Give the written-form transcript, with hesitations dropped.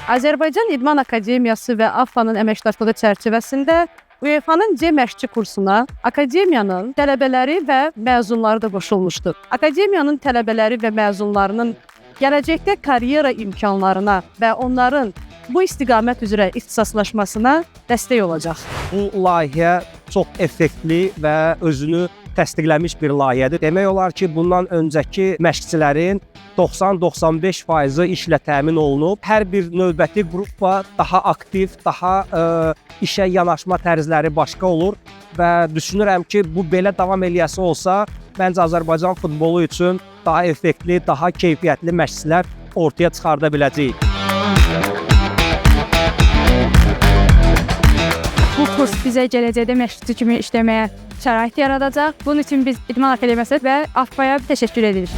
Azərbaycan İdman Akademiyası və AFFA-nın əməkdaşlığı çərçivəsində UEFA-nın C məşqçi kursuna akademiyanın tələbələri və məzunları da qoşulmuşdur. Akademiyanın tələbələri və məzunlarının gələcəkdə karyera imkanlarına və onların bu istiqamət üzrə ixtisaslaşmasına dəstək olacaq. Bu layihə çox effektli və özünü təsdiqləmiş bir layihədir. Demək olar ki, bundan öncəki məşqçilərin 90-95%-i işlə təmin olunub. Hər bir növbəti qrupa daha aktiv, daha işə yanaşma tərzləri başqa olur və düşünürəm ki, bu belə davam eləyəsi olsa, məncə Azərbaycan futbolu üçün daha effektli, daha keyfiyyətli məşqçilər ortaya çıxarda biləcəyik. Bu kurs bizə gələcəkdə məşqçi kimi işləməyə şərait yaradacaq. Bunun üçün biz İdman Akademiyası və AFFA-ya təşəkkür edirik.